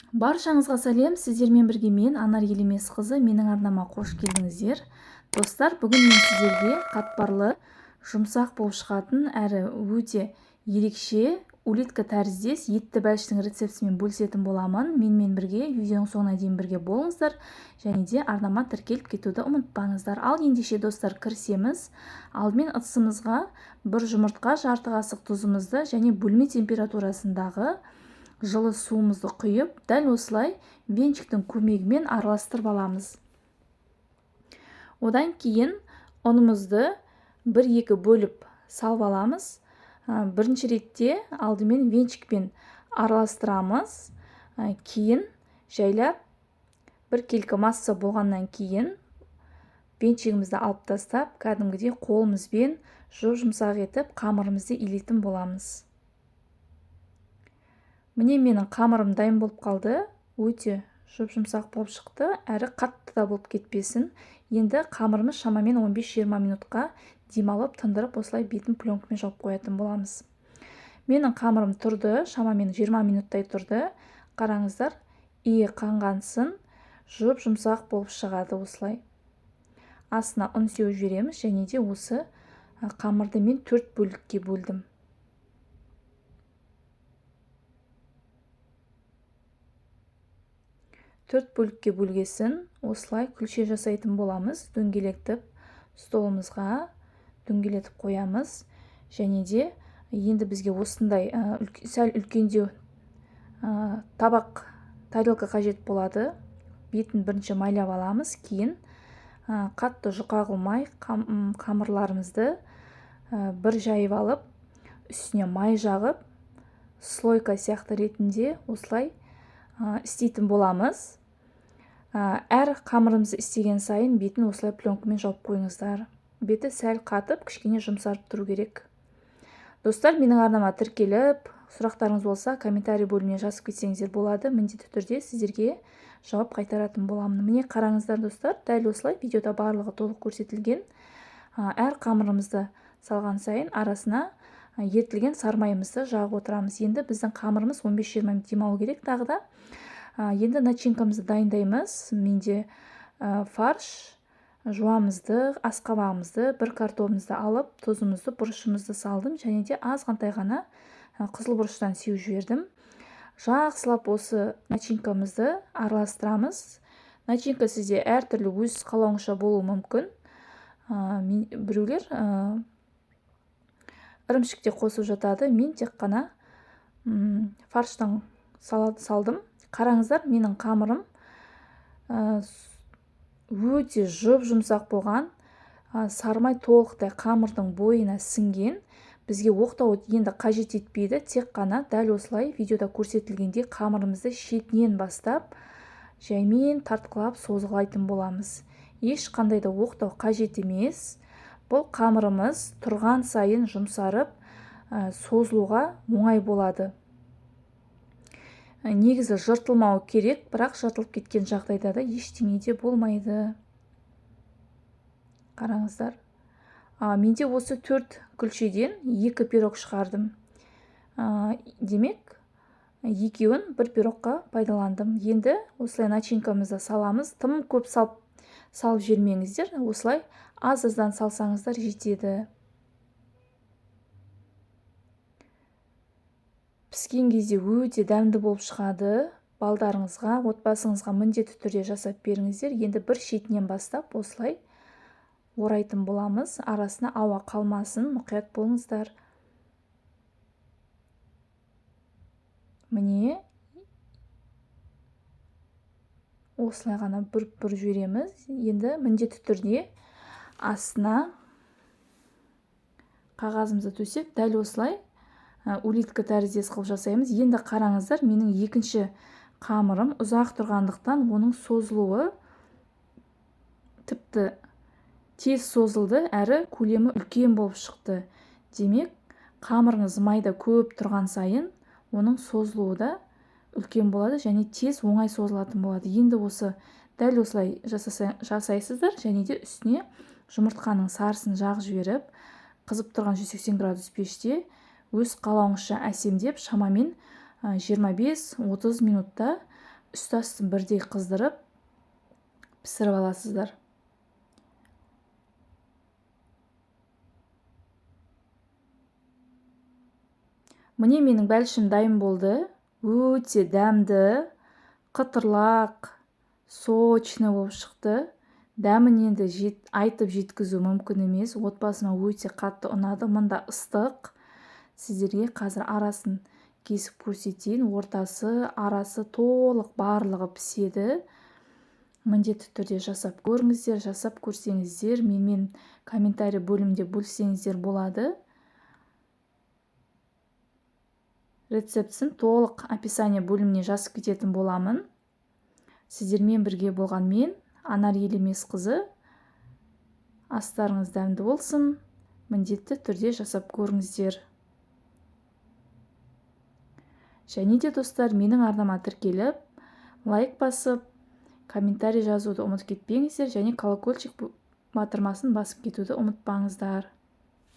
Баршаңызға сәлем, сіздермен бірге мен, Анар Елемесқызы, менің арнама қош келдіңіздер. Достар, бүгін мен сіздерге қатпарлы, жұмсақ болып шығатын, әрі өте ерекше улитка тәріздес етті бәліштің рецептісімен бөлісетін боламын. Менімен бірге видеоның соңына дейін бірге болыңыздар және де арнама тіркеліп кетуді ұмытпаңыздар. Ал ендеше, достар, кірісеміз. Алдымен ыдысымызға бір жұмыртқа, жарты қасық тұзымызды және бөлме температурасындағы жылы суымызды құйып, дәл осылай венчиктің көмегімен араластырып аламыз. Одан кейін ұнымызды бір-екі бөліп салып аламыз. Бірінші ретте алдымен венчикпен араластырамыз. Кейін жайлап бір келкі масса болғаннан кейін венчигімізді алып тастап, кәдімгідей қолымызбен жұп-жұмсақ етіп қамырымызды илейтін боламыз. Міне, менің қамырым дайын болып қалды. Өте жұп-жұмсақ болып шықты, әрі қатты да болып кетпесін. Енді қамырымыз шамамен 15-20 минутқа демалып, тындырып, осылай бетін пленкамен жауып қоятын боламыз. Менің қамырым тұрды, шамамен 20 минуттай тұрды. Қараңыздар, иі қанғансын, жұп-жұмсақ болып шығады осылай. Астына ұн сеуіп жібереміз және де осы қамырды мен 4 бөлікке бөлдім. 4 бөлікке бөлгесін осылай күлше жасайтын боламыз. Дөңгелетіп столымызға дөңгелетіп қоямыз. Және де енді бізге осындай сәл үлкендеу табақ, тарелка қажет болады. Бетін бірінші майлап аламыз, кейін қатты жұқа қылмай қамырларымызды бір жайып алып, үстіне май жағып, слойка сияқты ретінде осылай істейтін боламыз. Әр қамырымызды істеген сайын бетін осылай пленкамен жауып қойыңыздар. Беті сәл қатып, кішкене жұмсарып тұру керек. Достар, менің арнама тіркеліп, сұрақтарыңыз болса, комментарий бөліміне жазып кетсеңіздер болады. Міндетті түрде сіздерге жауап қайтаратын боламын. Міне, қараңыздар, достар, дәл осылай видеода барлығы толық көрсетілген. Әр қамырымызды салған сайын арасына ерітілген сармайымызды жағып отырамыз. Енді біздің қамырымыз 15-20 минут демалу керек тағы да. Енді начинкамызды дайындаймыз. Менде фарш, жуамызды, асқабағымызды, бір картонымызды алып, тұзымызды, бұрышымызды салдым және де азғантай ғана қызыл бұрыштан сеуіп жібердім. Жақсылап осы начинкамызды араластырамыз. Начинка сізде әртүрлі өз қалауыңызша болуы мүмкін. Біреулер ірімшік те қосып жатады. Мен тек қана фарштан салдым. Қараңыздар, менің қамырым өте жұп-жұмсақ болған. Сармай толықтай қамырдың бойына сіңген. Бізге оқтау енді қажет етпейді. Тек қана дәл осылай видеода көрсетілгендей қамырымызды шетінен бастап жаймен тартқылап созғылайтын боламыз. Ешқандай да оқтау қажет емес. Бұл қамырымыз тұрған сайын жұмсарып, созылуға оңай болады. Негізі жыртылмау керек, бірақ жыртылып кеткен жағдайда да ештеңе де болмайды. Қараңыздар. Менде осы 4 күлшеден 2 пирог шығардым. Демек, екеуін бір пирогқа пайдаландым. Енді осылай начинкамызды саламыз. Тым көп салып жібермеңіздер. Осылай аз-аздан салсаңыздар жетеді. Піскен кезде өте дәмді болып шығады. Балдарыңызға, отбасыңызға міндетті түрде жасап беріңіздер. Енді бір шетінен бастап осылай орайтын боламыз. Арасына ауа қалмасын, мұқият болыңыздар. Міне, осылай ғана бүріп-бүріп жібереміз. Енді міндетті түрде астына қағазымызды төсеп, дәл осылай улитка тәріздес қылып жасаймыз. Енді қараңыздар, менің екінші қамырым ұзақ тұрғандықтан оның созылуы тіпті тез созылды, әрі көлемі үлкен болып шықты. Демек, қамырыңыз майда көп тұрған сайын оның созылуы да үлкен болады және тез оңай созылатын болады. Енді осы дәл осылай жасайсыздар және де үстіне жұмыртқаның сарысын жағып жіберіп, қызып тұрған 180 градус пеште өз қалауыңызша әсемдеп, шамамен 25-30 минутта Үсті астын бірдей қыздырып пісіріп аласыздар. Міне менің бәлішім дайын болды. Өте дәмді, қытырлақ, сочный болып шықты. Дәмін енді айтып жеткізу мүмкін емес. Отбасыма өте қатты ұнады. Мында ыстық. Сіздерге қазір арасын кесіп көрсетейін. Ортасы, арасы толық барлығы піседі. Міндетті түрде жасап көріңіздер. Жасап көрсеңіздер, менімен комментарий бөлімінде бөліссеңіздер болады. Рецептісін толық описание бөліміне жазып кететін боламын. Сіздермен бірге болған мен, Анар Елемесқызы. Астарыңыз дәмді болсын. Міндетті түрде жасап көріңіздер. Және де достар, менің арнама тіркеліп, лайк басып, комментарий жазуды ұмытып кетпеңіздер және колокольчик батырмасын басып кетуді ұмытпаңыздар.